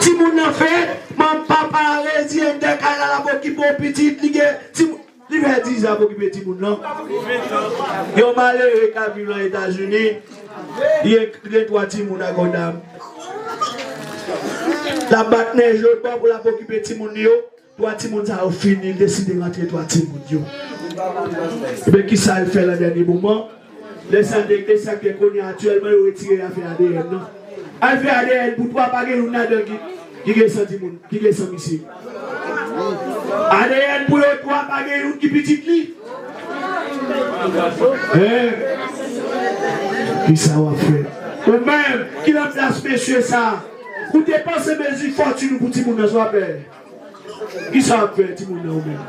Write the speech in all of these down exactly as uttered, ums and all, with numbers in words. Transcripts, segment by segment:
Timoun nan fèt, manman papa a reziyen dèyè kay la, l ap okipe yon pitit, li gen timoun, li fè diz an ap okipe timoun nan. Yon malere k ap viv nan Etazini, li gen, li gen twa timoun ak yon dam. L ap bat nèj lòt bò pou l ap okipe timoun li yo. Twa timoun sa yo fini, li deside rantre twa timoun yo. Ebyen, kisa l fè nan dènye moman? Lè sa te, lè sa te konnen aktyèlman, yo retire afè A D N nan. Al fè A D N pou twa, pa gen youn ladan ki, ki gen san timoun, ki gen san misye. A D N pou yo twa, pa gen youn ki pitit li. Hein? Kisa w ap fè? Ou menm, ki nan plas mesye sa, ou depanse mezi fòtin ou pou timoun nan, sa w ap fè? Kisa w ap fè timoun nan ou menm?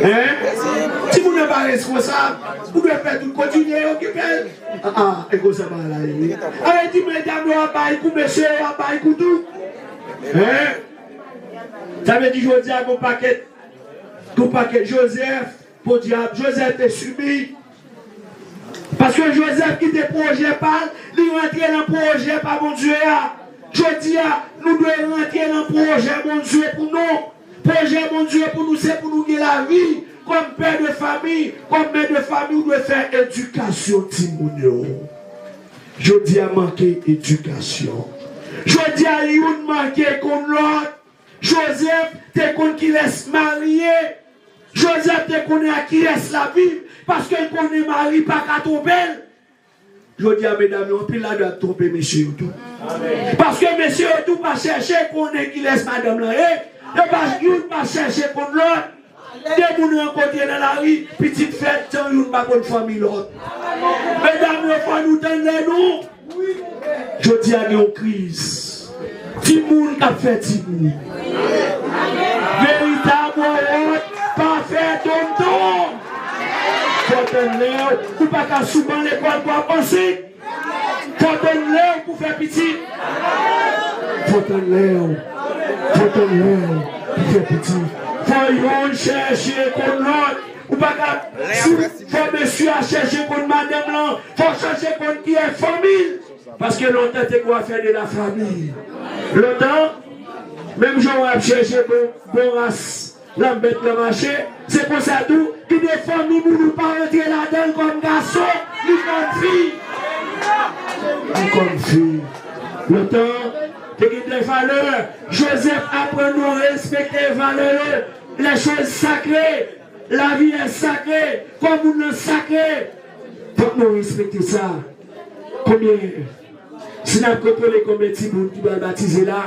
Hein? Timoun nan pa responsab. Ou dwe fè tout, kontinye okipe l. Ah, ah, e konsa bagay la ye. Ale di medam yo ap bay kou, mesye yo ap bay kou tou. Hein? Sa vle di jodi a gon pakèt, gon pakèt Jozèf, podyab, Jozèf te sibi. Paske Jozèf kite pwojè pa l, li rantre nan pwojè pa Bondye a. Jodi a, nou dwe rantre nan pwojè Bondye pou nou. Pwojè Bondye pou nou, se pou nou gen lavi. Kòm pè de fanmi, kòm mè de fanmi, ou dwe fè edikasyon timoun yo. Jodi a manke edikasyon. Jodi a, youn manke konn lòt. Jozèf te konn kilès mari ye. Jozèf te konnen ak kiyès l ap viv, paske l konnen mari pa ka twonpe l. Jodi a, medam yo, anpil ladan ap twonpe mesye yo tou. Paske mesye yo tou pa chèche konnen kilès madanm lan ye, yo pa, youn pa chèche konn lòt. De moun rankontre nan lari, pitit fèt, tan youn pa konn fanmi lòt. Medam yo, fò nou tann lè nou. Jodi a gen yon kriz. Timoun k ap fè timoun. Veritab wòwòt pa fè tonton. Fò tann lè w. Ou pa ka sou ban lekòl pou ap ansent. Fò tann lè w pou fè pitit. Fò tann lè w. Fò tann lè w pou fè pitit. Fò youn chèche konn lòt. Ou pa ka, si, fò mesye a chèche konn madanm lan. Fò chèche konn kiyès fanmi l. Paske lontan te gon afè de la fami. Lontan, menm jan w ap chèche bon, bon ras nan bèt lan mache, se konsa tou, gen de fanmi moun ou pa rantre ladan l kòm gason, ni kòm fi. Ni kòm fi. Lontan, te gen de valè. Jozèf aprann nou respekte valè yo. Les choses sacrées. Lavi est sacrée. Kò moun nan sakre. Fòk nou respekte sa. Konbyen? Si n ap kontwole konbyen timoun ki pral batize la,